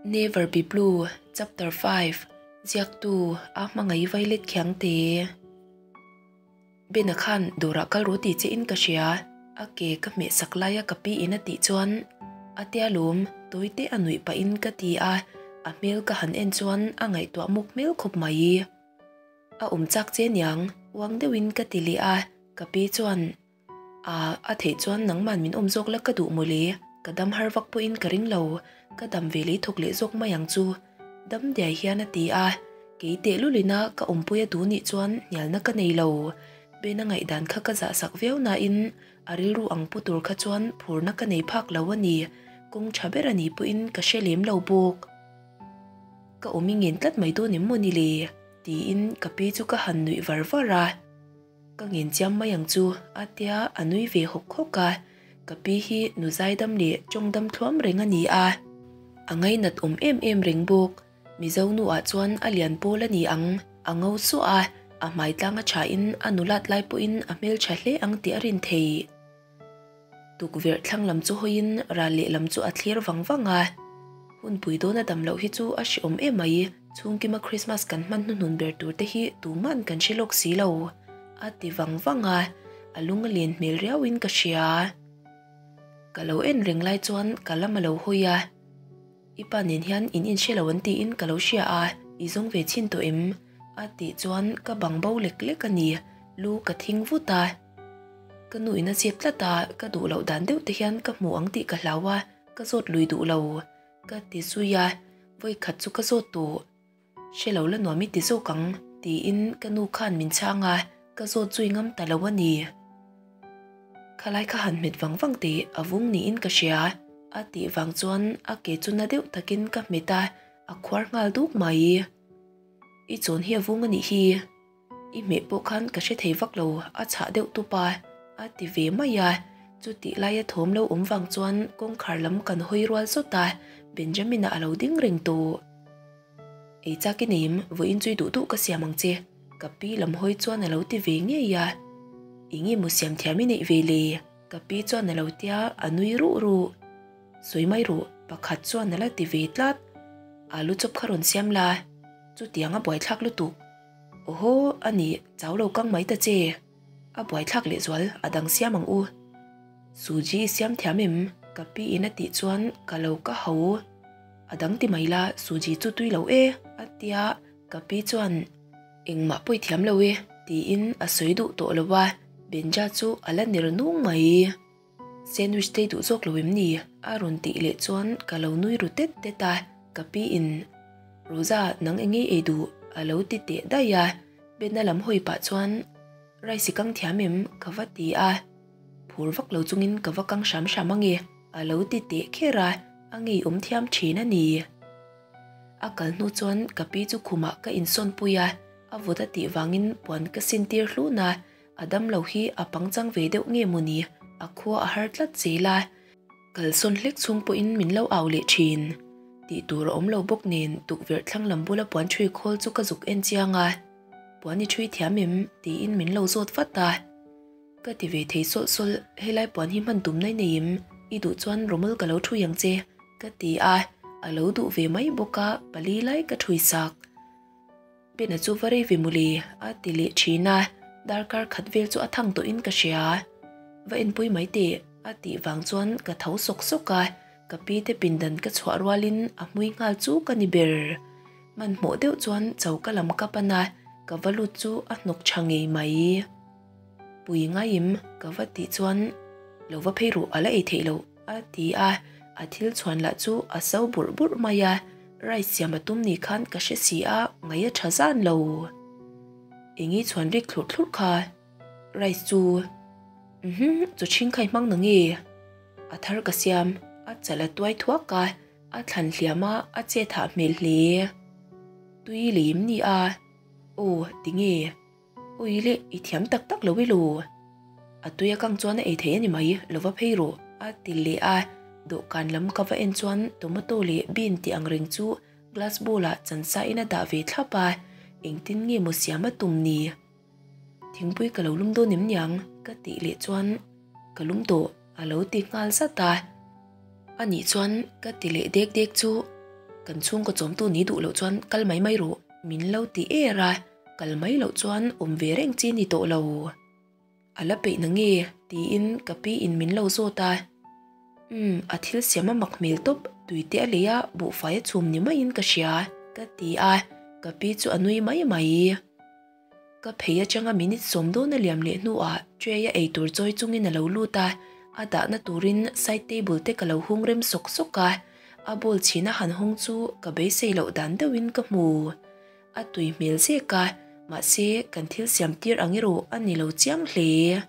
Never Be Blue, Chapter 5, Ziaktu, A Hmangaih Violet Khiangte. Bena khan dawrah kal rawh tih che in ka hria, a ke ka hmeh sak laia ka pi in a tih chuan a tia lawm, tawi te a nuih pah in ka ti a, a hmel ka han en chuan a ngaihtuah muk hmel khawp mai. A awm chak che niang, uang deuh in ka ti leh a, ka pi chuan A, a theih chuan nangman min awm zawk la ka duh mawle, ka dam har vak pawhin ka ring lo, ka dam ve lei thawk leh zawk mai ang chu. Dam diai hian a ti a, kei tehlulina ka awmpui a duh nih chuan hnialna ka nei lo. Bena ngaihdan kha ka zah sak viau nain a rilru ang pu tur kha chuan phurna ka nei phak lo a ni, kawng tha ber a ni pawhin ka hre lem lo bawk. Ka awm i ngen tlat mai dawn em maw ni le? tiin ka pi chu ka han nuih var var a. Ka ngen chiam mai ang chu a tia a nui ve hawk hawk a, ka pi hi nu zaidam leh tawngdam thluam reng a ni a, a ngainat awm em em reng bawk. Mizo nu ah chuan a lian pawl a ni ang, a ngo suah a, a hmai tlang a thain a nulat lai pawhin a hmeltha hle ang tih a rin thei. Tukverh thlang lam chu hawiin ral lehlam chu a thlir vang vang a. Hunpui dawna dam loh hi chu a hrehawm em mai, chhungkima Christmas kan hman hnuhnun ber tur te hi tuman kan hre lawk si lo, a ti vang vang a, a lung a len hmel riauin ka hria. Ka lo en reng lai chuan ka lam a lo hawi a, I pa nen hian in inhre lo an tiin ka lo hria a, i zawng ve chhin tawh em? a tih chuan ka bang bo lek lek a ni, lu ka thing vut a. Ka nu in a chep tlat a, ka duh loh dan deuh te hian ka hmu ang tih ka hlau a, ka zawt lui duh lo. Ka ti zui a, vawi khat chu ka zawt tawh. Hre lo la nuam i ti zawk ang, tiin ka nu khan min chhang a, ka zawt zui ngam ta lo a ni. Khalai kha han hmet vang vang teh a vung niin ka hria, a tih vang chuan a ke chu na deuh takin ka hmet a, a khuar nghal duk mai. I chawn hi a vung a nih hi. I hmeh pawh khan ka hre thei vak lo, a chhah deuh tup a, a ti ve mai a. Chutih laia thawm lo awm vang chuan kawngkhar lam kan hawi rual zawt a, Benjamin-a a lo ding reng tawh. Ei chak i neim, vawiin chui duh duh ka siam ang che, ka pi lam hawi chuan a lo ti ve ngei a. Eng emaw siam thiam i neih ve le? Ka pi chuan a lo tia, a nui ruh ruh. Sawi mai ruh, pakhat chuan a la ti ve tlat. Alu chawp kha rawn siam la, chutiang a buaithlak lutuk. Awhaw, a ni, chau lo kang mai ta che. A buaithlak lehzual, a dang siam ang u. Suji i siam thiam em? Ka pi in a tih chuan ka lo ka ho. A dang ti mai la, Suji chu tui lo e, a tia, ka pi chuan engmah pawi thiam lo e, tiin a sawi duh tawh lo a, Benja chu a la ner nung mai. Sandwich te duh zawk lo em ni? A rawn tih leh chuan ka lo nui ru tet tet a, ka pi in Rosa nang eng ngei ei duh? A lo ti teh daih a, Bena lam hawi pah chuan Rice i kang thiam em? Ka va ti a, phur vak lo chungin ka va kang hram hram ange a lo ti teh kher a, a ngei awm thiam thin a ni. A kal hnu chuan ka pi chu khumah ka insawn pui a, a vawt a tih vangin puan ka sin tir hlun a, A damlo hi a pangchang ve deuh nge mawni, a khua a har tlat zel a, kalsawn hlek chhung pawhin min lo au leh thin. Tih tur a awm lo bawk nen tukverh thlang lam bula puan ṭhui khawl chu ka zuk en chiang a, Puan i ṭhui thiam em? tiin min lo zawt vat a. Ka ti ve thei sawlh sawlh, helai puan hi hman tum nai nei em? I duh chuan rawmawl ka lo ṭhui ang che, ka ti a, a lo duh ve mai bawk a, pali lai ka ṭhui sak. Bena chu va rei ve mawle a ti leh thin a, darkar khat vel chu a thang tawhin ka hria. Va enpui mai teh a tih vang chuan ka tho sawk sawk a, ka pi te pindan ka chhuah rualin a hmui nghal chu ka ni ber. Hmanhmawh deuh chuan choka lam ka pan a, ka va lut chu a hnawk tha ngei mai. Pui ngaim ka va tih chuan lo va phei ruh a la ei theih loh. A ti a, a thil chhuan lah chu a so burh burh mai a, rice siam a tum ni khan ka hre si a, ngaih a tha zan lo. Eng i chhuan rik thlurh thlurh kha? Rice chu Uhmm, chu chhing kha i hmang na nge? A thar ka siam, a chal a tuai thuak a, a thlan hliam a, a che thah hmel hle. Tui lem ni a, aw tinge? Ui le, i thiam tak tak lo i lu. A tui a kang chuan a ei thei a ni mai, lo va phei rawh, a ti leh a. Dawhkan lam ka va en chuan tomato leh bean tih ang reng chu glass bowl ah chansa in a dah ve thlap a, engtin nge maw siam a tum ni? Thingpui ka lo lum dawn em niang? ka tih leh chuan ka lum tawh a lo ti nghal zat a. A nih chuan ka ti leh dek dek chu. Kan chhungkaw chawmtu ni duh loh chuan kal mai mai rawh min lo ti er a, kal mai loh chuan awm ve reng chi ni tawh lo. A la peih na nge? tiin ka pi in min lo zawt a. Umm, a thil siam a mak hmel tawp, tui te a lei a, buhfai a chhum ni maiin ka hria, ka ti a, ka pi chu a nui mai mai. Ka phei atanga minute sawm dawn a liam leh hnuah tray a eitur chawi chungin a lo lut a, a dahna turin side table te ka lo hung rem sawk sawk a, a bowl chhina han hawng chu ka beisei loh dan deuhin ka hmu. A tui hmel zek a, mahse kan thil siam tir ang erawh a ni lo chiang hle.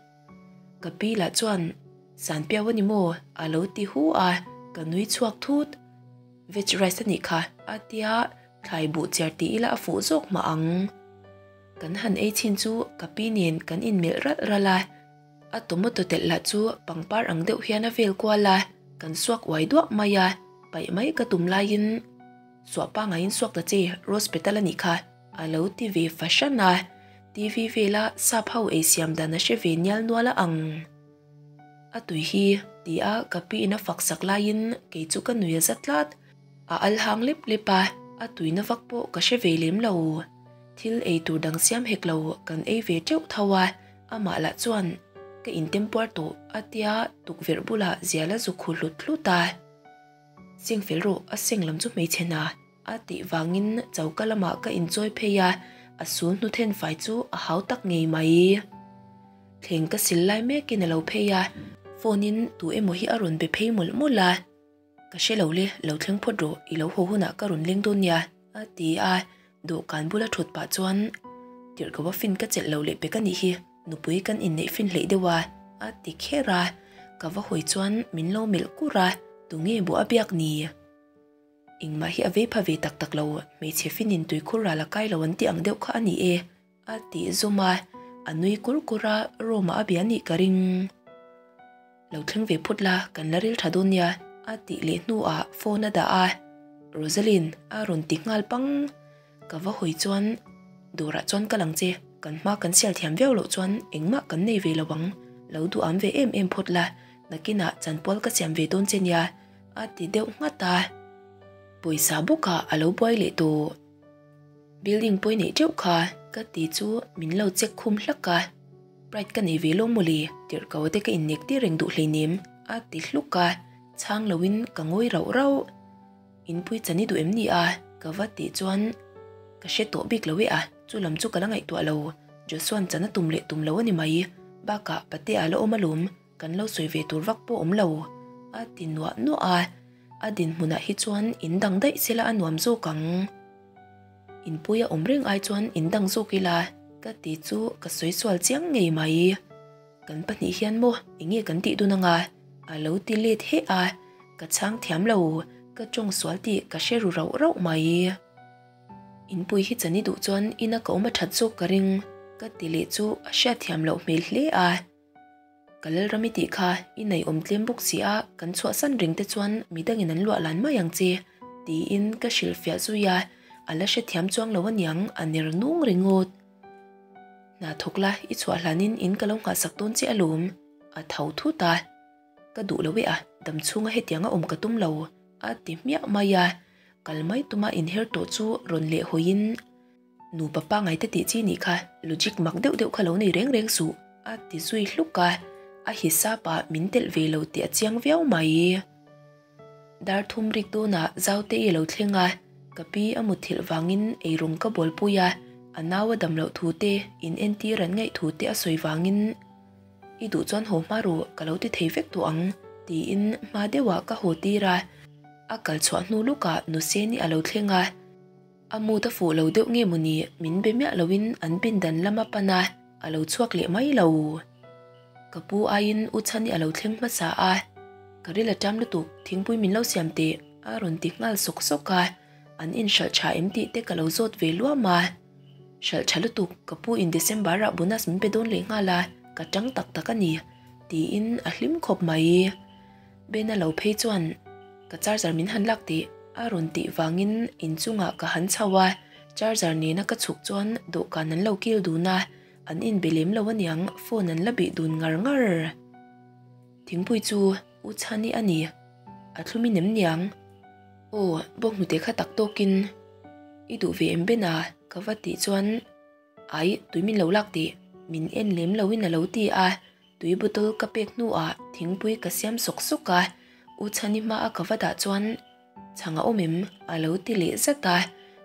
Ka pi lah chuan, Sanpiau a ni maw? a lo ti hu a, ka nui chhuak thut. Veg rice a nih kha, a tia. Thlai buh chiar ti ila a fuh zawk mah ang. Kan han ei chhin chu ka pi nen kan inmelh ralh ralh a, a tomato telh lah chu pangpar ang deuh hian a vel kual a, kan suak uai duah mai a, paih mai ka tum laiin suah pangaiin suak ta che rose petal a nih kha a lo ti ve fahran a, TV vela sap ho ei siam dan a hre ve nial nual a ang. A tui hi ti a ka pi in a fak sak laiin kei chu ka nui a za tlat. A al hang lep lep a, a tuina vak pawh ka hre ve lem lo. Thil ei tur dang siam hek lo kan ei ve teuh tho a, amah lah chuan ka intem puar tawh a tia tukverh bulah zial a zuk khu hlut hlut a. Seng fel rawh a seng lam chu hmeichhe hna a tih vangin choka lamah ka inchawi phei a, a sul hnu then fai chu a hau tak ngei mai. Thleng ka sil lai mekin a lo phei a, phone in tu emaw hi a rawn be phei mawlh mawlh a. Ka hre lo le, lo thleng phawt rawh, i lo haw hunah ka rawn leng dawn nia, a ti a, dawhkan bula thut pah chuan Tirhkoa fin ka chelh lo leh pek a nih hi, nupui kan inneih fin hleih deuh a, a ti kher a, ka va hawi chuan min lo melh kur a, tunge buh a biak ni? Engmah hi a vei pha ve tak tak lo, hmeichhe finin tuikhur ral a kai lo an tih ang deuh kha a ni e, a tih zawm a, a nui kur kur a, room ah a bia nih ka ring. Lo thleng ve phut la, kan la ril tha dawn nia, a tih leh hnuah phone a dah a, Rosaline a rawn ti nghal pang. Ka va hawi chuan dawrah chuan ka lang che, kan hma kan sial thiam viau loh chuan engmah kan nei ve lo ang, lo duham ve em em phawt la, nakinah chanpual ka siam ve dawn che nia, a ti deuh nghat a. Pawisa bawkah a lo buai leh tawh. Building pawi neih teuh kha ka ti chu min lo check khum hlak a, Pride ka nei ve lo mawle, tirhko te ka innek tir reng duh hleinem a ti hluk a, chhang loin ka ngawi rauh rauh. Inpui chan i duh em ni a? Ka va tih chuan ka hre tawh bik lo e a, chu lam chu ka la ngaihtuah lo, Joshua-a'n chan a tum leh tum lo a ni mai, bakah Patea la awm alawm. Kan lo sawi ve tur vak pawh awm lo, a ti nuah nuah a, a dinhmunah hi chuan in dang daih sela a nuam zawk ang. Inpuia awm reng ai chuan in dang zawk ila ka ti chu ka sawi sual chiang ngei mai. Kan pahnih hian maw enge kan tih dun anga? A lo ti let heh a, ka chhang thiam lo, ka tawng sual tih ka hre ru rauh rauh mai. Inpui hi chan i duh chuan ina ka awm a that zawk ka ring, ka ti leh chu a hriatthiam loh hmel hle a. Ka Lalram i tih kha i nei awm tlem bawk si a, kan chhuahsan reng te chuan midangin an luah lan mai ang che, tiin ka hrilhfiah zui a, a la hrethiam chuang lo aniang a ner nung ringawt. Hna thawk la, i chhuah hlanin in ka lo nghahsak dawn che alawm, a tho thut a. Ka duh lo e a, dam chhunga hetianga awm ka tum lo, a ti hmiah mai a, kal mai tuma inher tawh chu rawn lehhawiin, Nupa pangai te tih chi nih kha logic mak deuh deuh kha lo nei reng reng suh, a ti zui hluk a, a hisap ah min telh ve lo tih a chiang viau mai. Dar thum rik dawnah Zaute i lo thleng a, ka pi a mutthilh vangin eirawng ka bualpui a, a nau a dam loh thu te, in entir an ngaih thu te a sawi vangin I duh chuan haw hma ru ka lo ti thei vek tawh ang tiin hma deuhah ka haw tir a, a kal chhuah hnu lukah Nuseni a lo thleng a, A mood a fuh lo deuh nge maw ni, min be miah loin an pindan lam a pan a, a lo chhuak leh mai lo. Ka pu aiin U Chhani a lo thleng hmasa a, Ka ril a ṭam lutuk, thingpui min lo siam teh, a rawn ti nghal sawk sawk a, an inhralh ṭha em tih te ka lo zawt ve luam a. Hralh ṭha lutuk, ka pu in December ah bonus min pe dawn leh nghal a, ka ṭang tak tak a ni, tiin a hlim khawp mai. Bena lo phei chuan ka charger min han lak tih a rawn tih vangin inchungah ka han chho a, charger nena ka chhuk chuan dawhkan an lo kil dun a, an inbe lem lo aniang phone an la bih dun ngar ngar. Thingpui chu U Chhani a ni, a thlum i nem niang. Aw, bawnghnute kha tak tawkin i duh ve em Ben a? Ka va tih chuan Ai, tui min lo lak tih min en lem loin a lo ti a, tui bottle ka pek hnuah thingpui ka siam sawk sawk a, U Chhani hmaa ka va dah chuan Chhang a awm em? A lo ti leh zat a,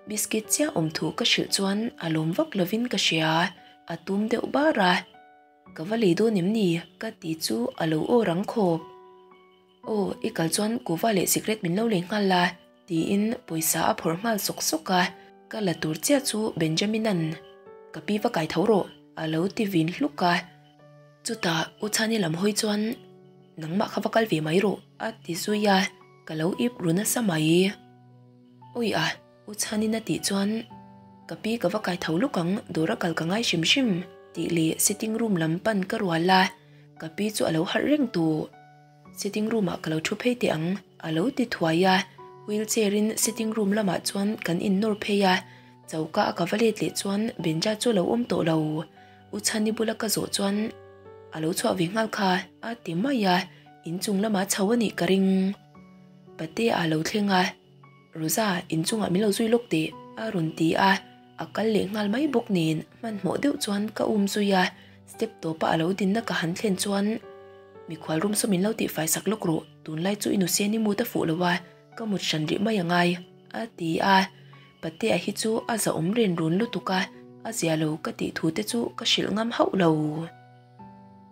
biscuit chiah awm thu ka hrilh chuan a lawm vak lovin ka hria, a tum deuh bar a. Ka va lei dawn em ni? Ka ti chu a lo aw rang khawp. Aw, i kal chuan kuva leh sikret min lo lei nghal la, tiin pawisa a phawrh nghal sawk sawk a, ka la tur chiah chu Benjamin-a'n ka pi va kai tho rawh a lo ti vin hluk a. Chutah U Chhani lam hawi chuan nangmah kha va kal ve mai rawh a ti zui a, ka lo ip ru nasa mai. Awi a, U Chhanin a tih chuan ka pi ka va kai tho lawk ang, dawr a kal ka ngai hrim hrim tih leh sitting room lam pan ka rual a, ka pi chu a lo harh reng tawh. Sitting room ah ka lo thu phei teh ang a lo ti thuai a, wheel chair in sitting room lamah chuan kan innawr phei a, choka a ka va let leh chuan Benja chu a lo awm tawh lo. U Chhani bula ka zawh chuan a lo chhuah ve nghal kha a ti mai a, inchung lamah chho a nih ka ring. Patea a lo thleng a, Rosa inchungah min lo zui lawk teh a rawn ti a, a kal leh nghal mai bawk nen hmanhmawh deuh chuan ka um zui a, step tawpa a lo dinna ka han thlen chuan mikhual room saw min lo tihfai sak lawk rawh, tunlai chu i nuseni mut a fuh lo a, ka mut hran rih mai a ngai a ti a. Patea hi chu a zahawm ren run lutuk a, a zia lo ka tih thu te chu ka hrilh ngam hauh lo.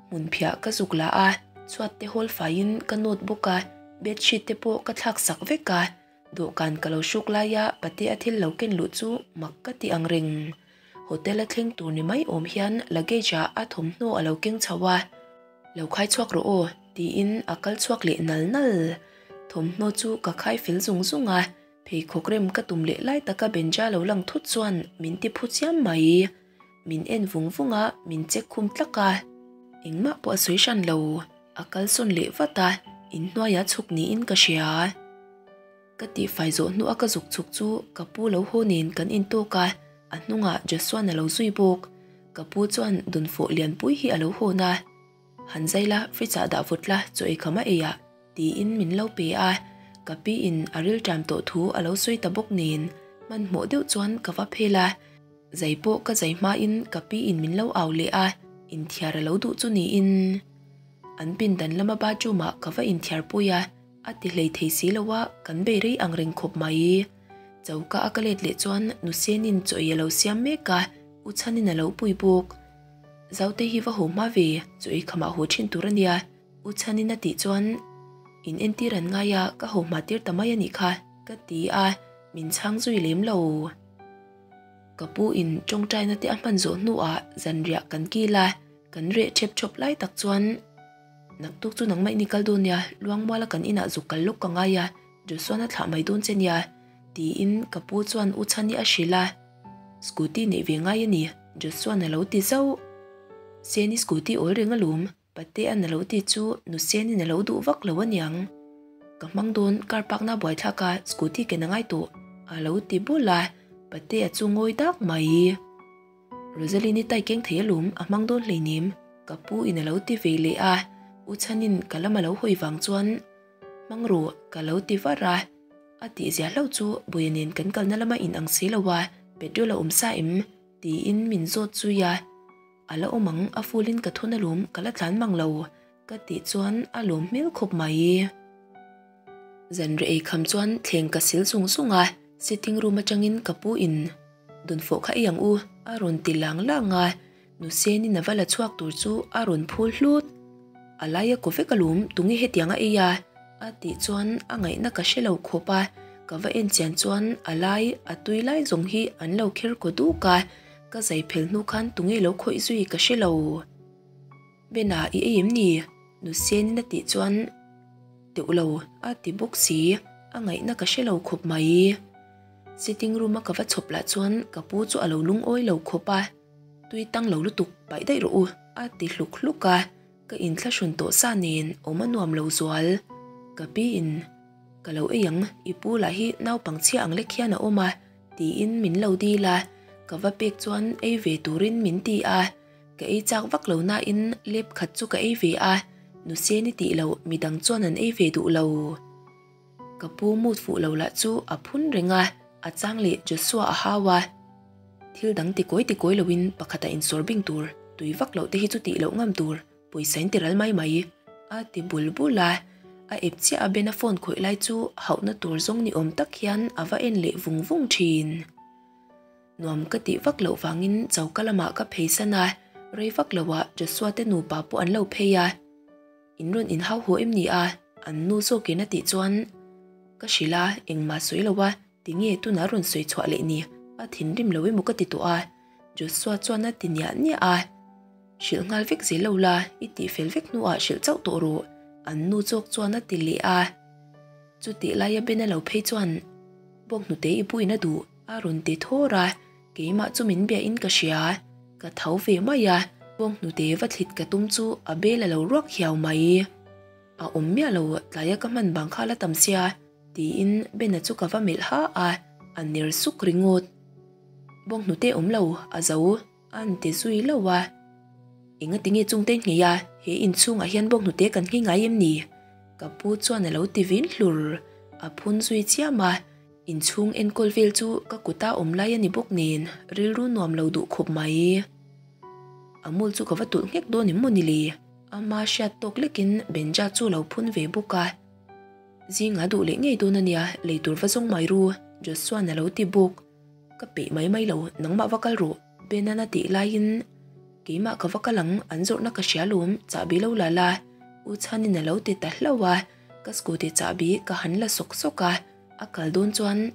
Hmunphiah ka zuk la a, chhuat te hawl faiin ka nawt bawk a, bedsheet te pawh ka thlak sak vek a, dawhkan ka lo hruk laia Patea thil lo ken luh chu mak ka ti ang reng. Hotel a thleng tur ni mai awm hian luggage ah a thawmhnaw a lo keng chho a, Lo khai chhuak rawh aw tiin a kal chhuak leh nal nal. Thawmhnaw chu ka khai fel zung zung a, Pheikhawk rem ka tum leh lai taka Benja lo lang thut chuan min ti phu chiam mai. Min en vung vung a, min check khum tlak a. Engmah pawh a sawi hran lo. A kalsawn leh vat a, inhnuaia chhuk niin ka hria. Ka tihfai zawh hnuah ka zuk chhuk chu ka pu lo haw nen kan intawk a, a hnungah Joshua-na lo zui bawk. Ka pu chuan dawnfawh lianpui hi a lo hawn a. Han zai la, fridge ah dah vawt la, chaw ei kham a ei ah. Tiin min lo pe a, ka pi in a rilṭam tawh thu a lo sawi ta bawk nen hmanhmawh deuh chuan ka va phel a, zai pawh ka zai hmain ka pi in min lo au leh a, inthiar a lo duh chu niin an pindan lama bathroom ah ka va inthiar pui a, a ti hlei thei si lo a, kan bei rei ang reng khawp mai. Choka a ka let leh chuan Nusenin chaw ei a lo siam mek a, U Chhanin a lo pui bawk. Zaute hi va haw hma ve, chaw ei khamah haw thin tur a nia. U Chhanin a tih chuan in entir an ngai a, ka ho hma tir ta mai a nih kha, ka ti a, min chhang zui lem lo. Ka pu in tawngtaina te a hman zawh hnuah zanriah kan kil a, kan reh thep thawp lai tak chuan naktuk chu nangmah in i kal dawn nia, Luangmuala kan inah zuk kal lawk ka ngai a, Joshua-na thlah mai dawn che nia, tiin ka pu chuan U Chhani a hrilh a, Scooty neih ve ngai a ni, Joshua-na lo ti zauh. Seni scooty awl reng alawm. Patea'n a lo ti chu Nusenin a lo duh vak lo aniang. Ka hmang dawn car park na buaithlak a scooty ken a ngai tawh a lo ti bul a, Patea chu ngawi dak mai. Rosaline-i tai keng thei alawm a hmang dawn hleinem ka pu in a lo ti ve leh a, U Chhanin ka lam a lo hawi vang chuan hmang rawh ka lo ti var a, a tihzia hlauh chu Buia nen kan kalna lama in ang si lo a, petrol a awm sa em? tiin min zawt zui a. A la awm ang, a full in ka thun alawm, ka la tlan mang lo, ka tih chuan a lawm hmel khawp mai. Zanriah ei kham chuan thleng ka sil zung zung a, sitting room atangin ka pu in dawnfawh kha ei ang u a rawn ti lang lang a, Nusenin a va la chhuak tur chu a rawn phul hlut. A lai a kaw vek alawm, tunge hetiang a ei a? A tih chuan a ngaihna ka hre lo khawp a, ka va en chian chuan a lai a tui lai zawng hi an lo kher kaw duk a, ka zai phel hnu khan tunge lo khawih zui ka hre lo. Bena i ei em ni? Nusenin a tih chuan teuh lo a ti bawk si, a ngaihna ka hre lo khawp mai. Sitting room a ka va chhawp lah chuan ka pu chu a lo lungawi lo khawp a, tui tang lo lutuk paih daih rawh u a ti hluk hluk a. Ka inthlahrun tawh sa nen awm a nuam lo zual. Ka pi in, Ka lo ei ang, i pu lah hi naupang chhia ang lek hian a awm a, tiin min lo dil a. Ka va pek chuan ei ve turin min ti a. Ka ei chak vak lo nain lep khat chu ka ei ve a, Nuseni tih loh midang chuan an ei ve duh lo. Ka pu mood fuh lo lah chu a phun reng a, a chang leh Joshua a hau a. Thil dang ti kawi ti kawi loin pakhata insawr bing tur, tui vak loh te hi chu tih loh ngam tur, pawisa in ti ral mai mai a ti bul bul a. A ep chiah a Ben-a phone khawih lai chu hauhna tur zawng ni awm tak hian a va en leh vung vung thin. Nuam ka tih vak loh vangin choka lamah ka phei san a, rei vak loah Joshua te nupa pawh an lo phei a. In rawn inhau haw em ni a? An nu zawkin a tih chuan ka hrilh a, engmah sawi lo a, tinge tunah rawn sawi chhuah leh ni? A thinrim lo emaw ka ti tawh a, Joshua chuan a ti niah niah a. Hrilh nghal vek zel lo la, i tih fel vek hnuah hrilh chauh tawh rawh, an nu zawk chuan a ti leh a. Chutih laia Ben-a lo phei chuan bawk hnute i buin a duh a rawn ti thawr a, keimah chu min biahin ka hria, ka tho ve mai a, bawk hnute va thlit ka tum chu a bel a lo ruak hiau mai. A awm miah lo, tlaia ka hman bang kha la tam sia, tiin Ben-a chu ka va melh ha a, a ner suk ringawt. Bawk hnute awm lo, a zo. An ti zui lo a. Enga tinge chungte nghei a, he inchhungah hian bawk hnute kan nghei ngai em ni? Ka pu chuan a lo ti vin hlur. A phun zui chiam a, inchhung enkawl vel chu ka kuta awm lai a ni bawk nen rilru nuam lo duh khawp mai. A mul chu ka va tulh nghek dawn em maw ni le? Ama hriat tawk lekin Benja chu a lo phun ve bawk a. Zinga duh leh ngei dawn a nia, lei tur va zawng mai ru, Joshua-n a lo ti bawk. Ka peih mai mai lo, nangmah va kal rawh, Benan a tih laiin keimah ka va kal ang, an zawrhna ka hria lawm, chahbi lo la la, U Chhanin a lo ti ta hlauh a, ka scooty chahbi ka han la sawk sawk a, a kal dawn chuan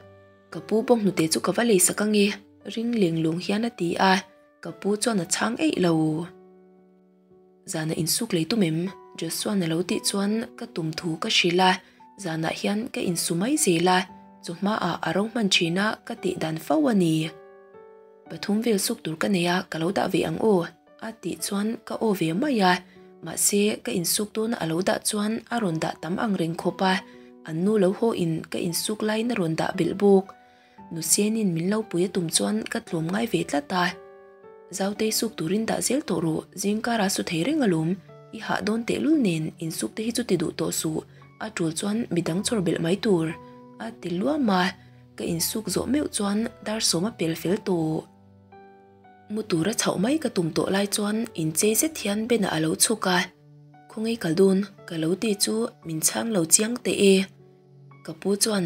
ka pu bawnghnute chu ka va lei sak ange, ring leng lung hian a ti a, ka pu chuan a chhang eih lo. Zanah insuk lei tum em? Joshua-n a lo tih chuan ka tum thu ka hrilh a, zanah hian ka insu mai zel a, chu hmaah a ro hman thin a ka tih dan fo a ni. Pathum vel suk tur ka nei a, ka lo dah ve ang aw, a tih chuan ka aw ve mai a, mahse ka insuk tuna a lo dah chuan a rawn dah tam ang reng khawp a, an nu lo haw in ka insuk laiin a rawn dah belh bawk. Nusianin min lo pui a tum chuan ka tlawm ngai ve tlat a. Zautei suk turin dah zel tawh rawh, zingkara su thei reng alawm, i hah dawn tehlul nen insuk te hi chu ti duh tawh suh, a tul chuan midang chawr belh mai tur, a ti luam a, ka insuk zawh meuh chuan dar sawm a pel fel tawh. Mu tura chhoh mai ka tum tawh lai chuan inchei zet hian Ben-a a lo chhuk a, Khawngaih kal dawn, ka lo ti chu min chhang lo chiang teh e. Ka pu chuan,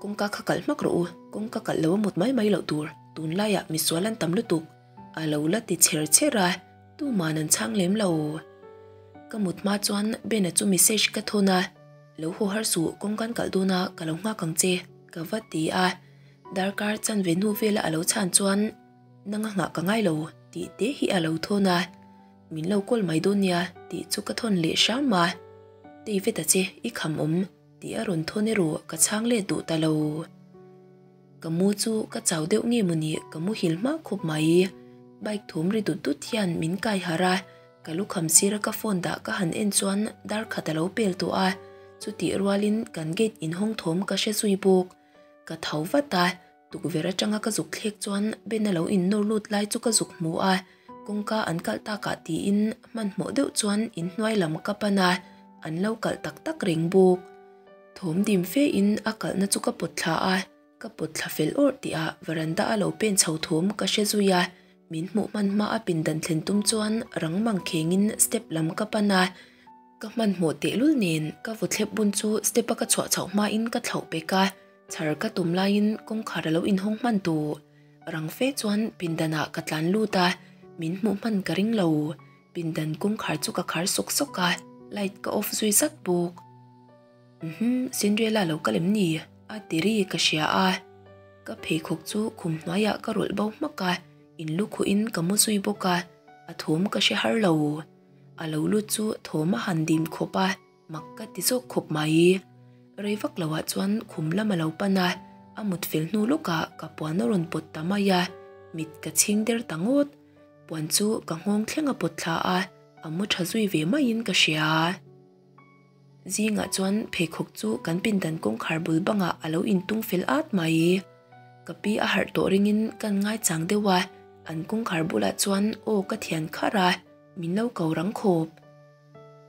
Kawngka kha kalh hmak rawh u, kawngka kalh lo a mut mai mai loh tur, tunlaiah misual an tam lutuk, a lo la ti chher chher a, tuman an chhang lem lo. Ka mut hma chuan Ben-a chu message ka thawn a, Lo haw har suh, kawngkan kalh dawn a, ka lo nghak ang che, ka va ti a. Darkar chanve hnu vela a lo chhan chuan, Nanga nghah ka ngai lo, tih te hi a lo thawn a. Min lo call mai dawn nia, tih chu ka thawn leh hram a. Tei vet a che, i kham awm. Tih a rawn thawn erawh ka chhang let duh ta lo. Ka mu chu ka chau deuh nge maw ni ka muhil hma khawp mai. Bike thawm ri dut dut hian min kai harh a, ka lukham sira ka phone dah ka han en chuan dar khat a lo pel tawh a, chutih rualin kan gate inhawng thawm ka hre zui bawk. Ka tho vat a, Tukverh atanga ka zuk thlek chuan Ben a lo innawr lut lai chu ka zuk hmu a, kawngka an kalh takah tiin hmanhmawh deuh chuan inhnuai lam ka pan a, an lo kalh tak tak reng bawk. Thawm dim fe in a kalhna chu ka pawt thla a, ka pawt thla fel awrh tihah veranda a lo pen chho thawm ka hre zui a, min hmuh hman hma a pindan thlen tum chuan rang mang khengin step lam ka pan a, ka hmanhmawh tehlul nen ka vawthlep bun chu step a ka chhuah chhoh hmain ka thlauh pek a. Chhar ka tum laiin kawngkhar a lo inhawng hman tawh. Rang fe chuan pindanah ka tlan lut a, min hmuh hman ka ring lo. Pindan kawngkhar chu ka khar sawk sawk a, light ka off zui zat bawk. Uhmm, Cinderella lo kal em ni? A ti ri ka hria a. Ka pheikhawk chu khum hnuaiah ka rawlh bo hmak a, in lukhuhin ka mu zui bawk a, a thawm ka hre har lo. A lo lut chu thawm a han dim khawp a. Mak ka ti zawk khawp mai. Rei vak lo ah chuan khum lam a lo pan a, a mut fel hnu lawkah ka puan a rawn pawt ta mai a, mit ka chhing der ta ngawt. Puan chu ka nghawng thleng a pawt thla a, a mu tha zui ve maiin ka hria. Zingah chuan pheikhawk chu kan pindan kawngkhar bul bangah a lo intung fel at mai. Ka pi a harh tawh ringin kan ngaichang deuh a, an kawngkhar bulah chuan aw ka thian kharh a, min lo ko rang khawp.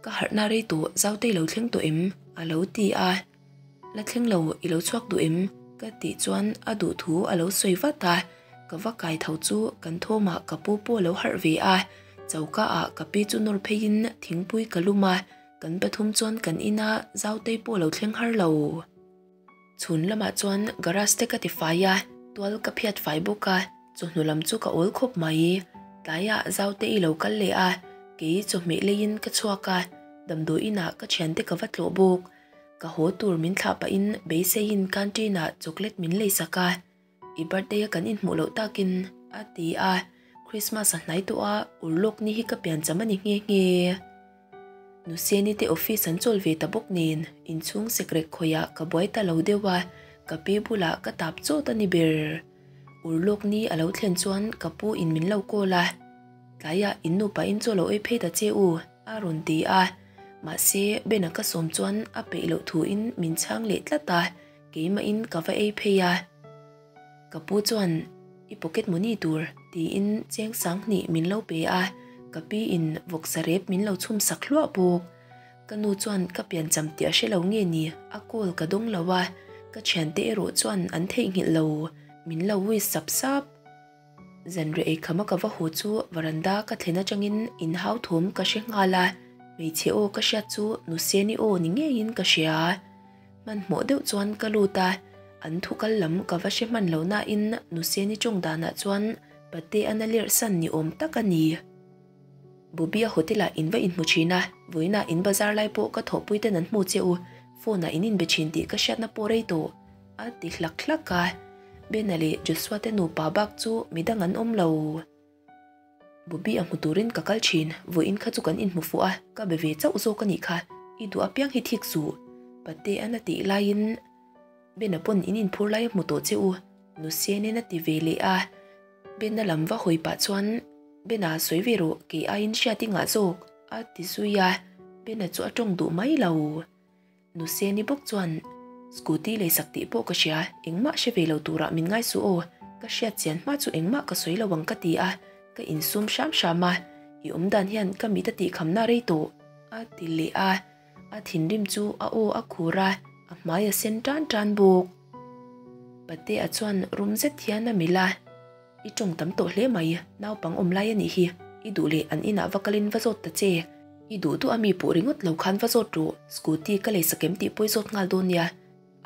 Ka harhna rei tawh Zautei lo thleng tawh em? a lo ti a. La thleng lo, i lo chhuak duh em? Ka tih chuan a duh thu a lo sawi vat a, ka va kai tho chu kan thawmah ka pu pawh a lo harh ve a, choka ah ka pi chu nawr pheiin thingpui ka lum a, kan pathum chuan kan ina Zautei pawh a lo thleng har lo. Chhun lamah chuan garage te ka ti fai a, tual ka phiat fai bawk a, chawhnu lam chu ka awl khawp mai. Tlaiah Zaute i lo kal leh a, kei chawhmeh leiin ka chhuak a, damdawi inah ka thiante ka va tlawh bawk. Ka haw tur min thlah pahin beiseiin canteen ah chocolate min lei sak a, I birthday a kan inhmuh loh takin a ti a, Christmas a hnai tawh a, urlawk ni hi ka piancham a ni nghe nghe. Nuseni te office an chawl ve ta bawk nen inchhung sekrek khawiah ka buai ta lo deuh a, ka pi bulah ka tap chawt a ni ber. Urlawk ni a lo thlen chuan ka pu in min lo call a, Tlaiah in nupa in chaw lo ei phei ta che u, a rawn ti a, mahse Bena ka sawm chuan a peih loh thuin min chhang leh tlat a, keimahin ka va ei phei a. Ka pu chuan I pocket money tur tiin cheng sanghnih min lo pe a, ka pi in vawksa rep min lo chhum sak hluah bawk. Ka nu chuan ka piancham tih a hre lo nge ni, a call ka dawng lo a, ka thiante erawh chuan an theihnghilh lo, min lo wish sap sap. Zanriah eikhama ka va haw chu varanda ka thlen atangin inhau thawm ka hre nghal a, hmeichhe aw ka hriat chu Nuseni aw ni ngeiin ka hria. Hmanhmawh deuh chuan ka lut a, an thu kal lam ka va hre hman lo nain Nuseni tawng danah chuan Pate a na lerh san ni awm tak a ni. Bobby-a hotel ah in va inhmu thin a, vawiinah in bazar lai pawh ka thawhpui ten an hmu che u, phone ah in inbe thin tih ka hriatna pawh rei tawh a ti hlak hlak a, Bena leh Joshua te nupa bak chu midang an awm lo. Bobby a hmu turin ka kal thin, vawiin kha chu kan inhmu fuh a, ka be ve chauh zawk a nih kha, i duh apiang hi thik suh, Patea'n a tih laiin Bena pawn in inphur lai a hmu tawh che u, Nusianin a ti ve leh a, Bena lam va hawi pah chuan Bena sawi ve rawh, kei aiin hriat i ngah zawk, a ti zui a, Bena chu a tawng duh mai lo. Nuseni bawk chuan, Scooty leisak tih pawh ka hria, engmah hre ve lo turah min ngai suh aw, ka hriat chian hma chu engmah ka sawi lo ang ka ti a, ka insum hram hram a, i awm dan hian ka mit a tihkhamna rei tawh, a ti leh a, a thinrim chu a aw a khur a, a hmai a sen tan tan bawk. Patea chuan rum zet hian a milh a. I tawng tam tawh hle mai, naupang awm lai a nih hi, i duh leh an inah va kalin va zawt ta che, i duh duh a mi puh ringawt lo khan va zawt rawh, scooty ka lei sakem tih pawi zawt nghal dawn nia,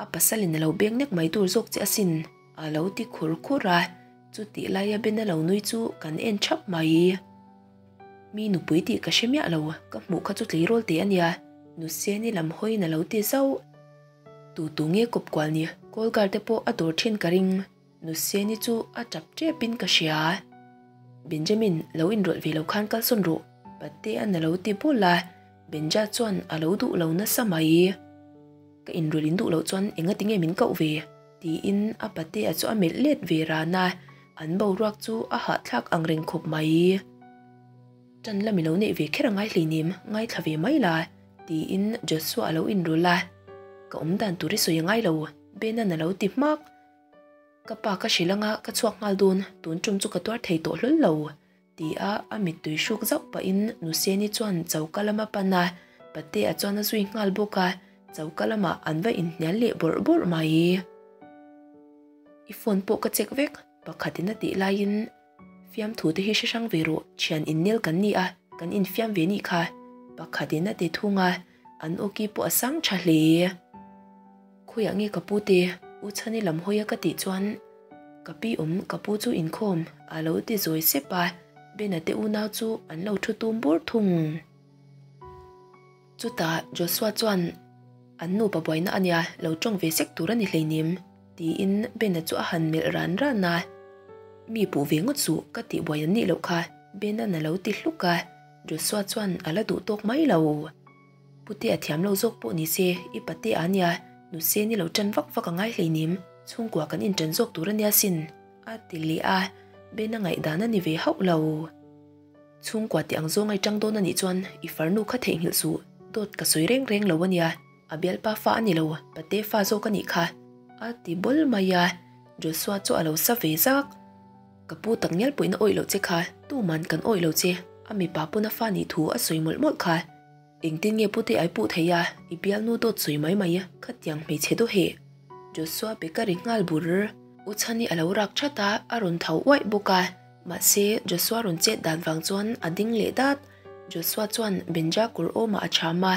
a pasalin a lo beng nek mai tur zawk che asin, a lo ti khur khur a, chutih laia Ben a lo nui chu kan en thap mai. Mi nupui tih ka hre miah lo, ka hmuh kha chu tleirawl teh a nia, Nuseni lam hawiin a lo ti zauh. Tu tu nge kawp kual ni, call girl te pawh a dawr thin ka ring. Nuseni chu a tap tep in ka hria. Benjamin lo inrawlh ve lo khan kalsawn rawh, Patea'n a lo ti bul a, Benja chuan a lo duh lo nasa mai. Ka inrawlh in duh loh chuan enga tinge min koh ve? tiin a Patea chu a melh let ve ran a, an boruak chu a hahthlak ang reng khawp mai. Ṭan la mi lo neih ve kher a ngai hleinem, ngaithla ve mai la, tiin Joshua a lo inrawlh a, ka awmdan tur i sawi a ngai lo, Bena'n a lo ti hmak. Ka pa ka hrilh anga ka chhuak nghal dawn, tun tum chu ka tuar thei tawh hlawl lo, ti a a mittui hruk zauh pahin Nuseni chuan choka lama pan a, Patea chuan a zui nghal bawk a, choka lamah an va inhnial leh bawrh bawrh mai. I phone pawh ka check vek, pakhatin a tih laiin fiamthu te hi hre hrang ve rawh, thian innel kan ni a, kan infiam ve nih kha, pakhatin a ti thung a, an awki pawh a sang tha hle. Khawiah nge ka pu te? U Chhani lam hawi a ka tih chuan ka pi awm ka pu chu inkhawm a lo ti zawi sep a, Bena te unau chu an lo thu tum bur thung. Chutah Joshua chuan an nupa buaina a nia lo tawng ve sek tur a ni hleinem tiin Bena chu a han melh ran ran a, Mi puh ve ngawt suh ka tih buai an nih loh kha Bena'n a lo ti hluk a, Joshua chuan a la duh tawk mai lo. Pute a thiam lo zawk pawh ni se, i pate a nia, nuse ni lo tan vak vak a ngai hleinem, chhungkua kan intan zawk tur a nia sin, a ti leh a, Ben a ngaihdan a ni ve hauh lo. Chhungkua tih ang zawng a i tang dawn a nih chuan i farnu kha theihnghilh suh, dawt ka sawi reng reng lo a nia, a bialpa fa a ni lo, pate fa zawk a nih kha, a ti bawl mai a, Joshua chu a lo sa ve zak. Ka pu tak ngial pawhin a awih loh che kha, tuman kan awih lo che, a mipa pawn a fa nih thu a sawi mawlh mawlh kha. Engtin nge pute ai puh thei a, i bialnu dawt sawi mai mai khatiang hmeichhe daw heh. Joshua pe ka ri nghal bur. U Chhani a lo rak that a, a rawn tho uaih bawk a. Mahse, Joshua rawn chet dan vang chuan a ding leh dat. Joshua chuan Benja kawr awmah a cham a.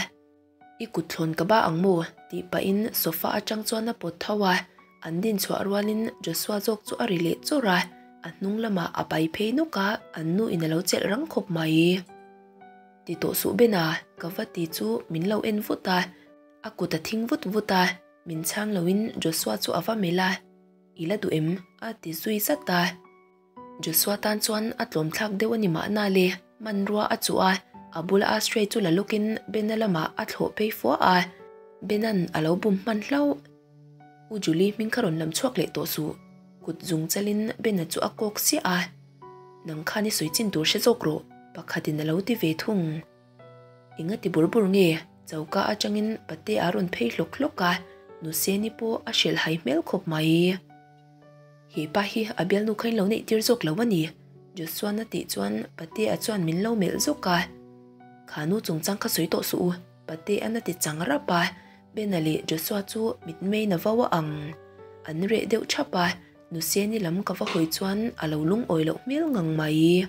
I kut thlawn ka ba ang maw? tih pahin sofa atang chuan a pawt tho a. An din chhuah rualin Joshua zawk chu a ri leh chawrh a, a hnung lamah a pai phei nawk a, an nu in a lo chelh rang khawp mai. Ti tawh suh Ben-a, ka va ti chu min lo en vut a, a kut a thing vut vut a, min chhang loin Joshua chu a va melh a, I la duh em? a ti zui zat a. Joshua tan chuan a tlawm thlak deuh a ni mahna le, hmanrua a chuh a, a bula ashtray chu la lawkin Ben-a lamah a thlawh phei fua a, Ben-a'n a lo bum hman hlauh. U Julie hming kha rawn lam chhuak leh tawh suh, kut zung chalin Ben-a chu a kawk siah a. Nang khan i sawi chin tur hre zawk rawh, pakhatin a lo ti ve thung. Enga ti bur bur nge? Choka atangin pate a rawn phei hlawk hlawk a, Nuseni pawh a hrilh hai hmel khawp mai. He pa hi a bialnu kha in lo neih tir zawk lo a ni, Joshua-na tih chuan Patea chuan min lo melh zawk a. Kha nu chungchang kha sawi tawh suh u, Patea-na ti chang rap a, Bena leh Joshua chu mitmei na vau a ang. An reh deuh thap a, Nuseni lam ka va hawi chuan a lo lungawi loh hmel ngang mai.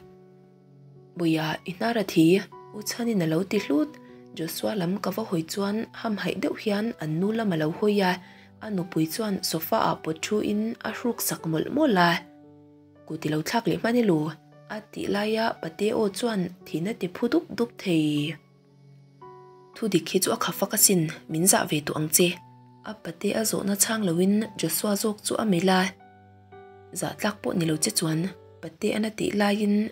Buia, i hnar a thi, U Chhanin a lo ti hlut. Joshua lam ka va hawi chuan hamhaih deuh hian an nu lam a lo hawi a, a nupui chuan sofa ah pawt thu in a hruk sak mawlh mawlh a. Kut i lo thlak leh hman elo? a tih laia Pate aw chuan thin a ti phu dup dup thei. Thu dik hi chu a kha fak asin, min zah ve tawh ang che. A pate a zawhna chhang loin Joshua zawk chu a melh a. Zah tlak pawh ni lo che chuan pate a na tih laiin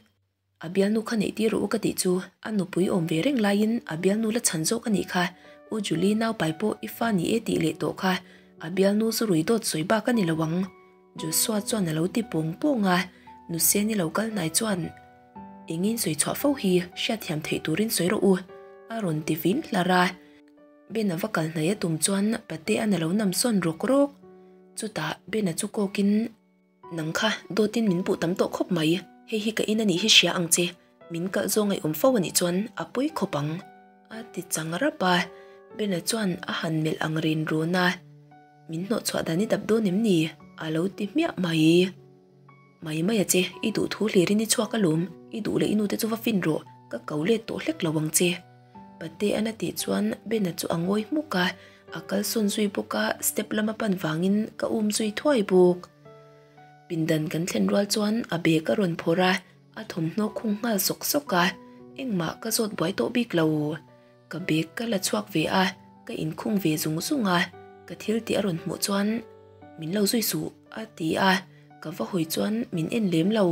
a bialnu kha neih tir rawh u ka tih chu a nupui awm ve reng laiin a bialnu la chhan zawk a nih kha. U Julie naupai pawh i fa ni e tih leh tawh kha a bialnu zu rui dawt sawi bak a ni lo ang. Joshua chuan a lo ti pawng pawng a, Nuseni lo kal hnai chuan Engin sawi chhuah fo hi hriatthiam theih turin sawi rawh u, a rawn ti vin hlar a. Ben-a va kal hnai a tum chuan Patea'n a lo nam sawn rawk rawk. Chutah Ben-a chu kawkin, Nang kha dawtin min puh tam tawh khawp mai, hei hi ka in a nih hi hria ang che, min kalh zawng ngaih awm fo a nih chuan a pawi khawp ang, a ti chang rap a. Ben-a chuan a han melh ang rin run a, Min hnawh chhuah dan i dap dawn em ni? a lo ti hmiah mai. Mai mai a che, i duh thu hlirin i chhuak alawm, i duh leh i nute chu va fin rawh, ka ko let tawh hlek lo ang che. Patea'n a tih chuan Bena chu a ngawi hmuk a, a kalsawn zui bawk a, step lama pan vangin ka um zui thuai bawk. Pindan kan thlen rual chuan a bag a rawn phawrh a, a thawmhnaw khung nghal sawk sawk a, engmah ka zawt buai tawh bik lo. Ka bag ka la chhuak ve a, ka inkhung ve zung zung a, ka thil tih a rawn hmuh chuan min lo zui suh a ti a, ka va hawi chuan min en lem lo.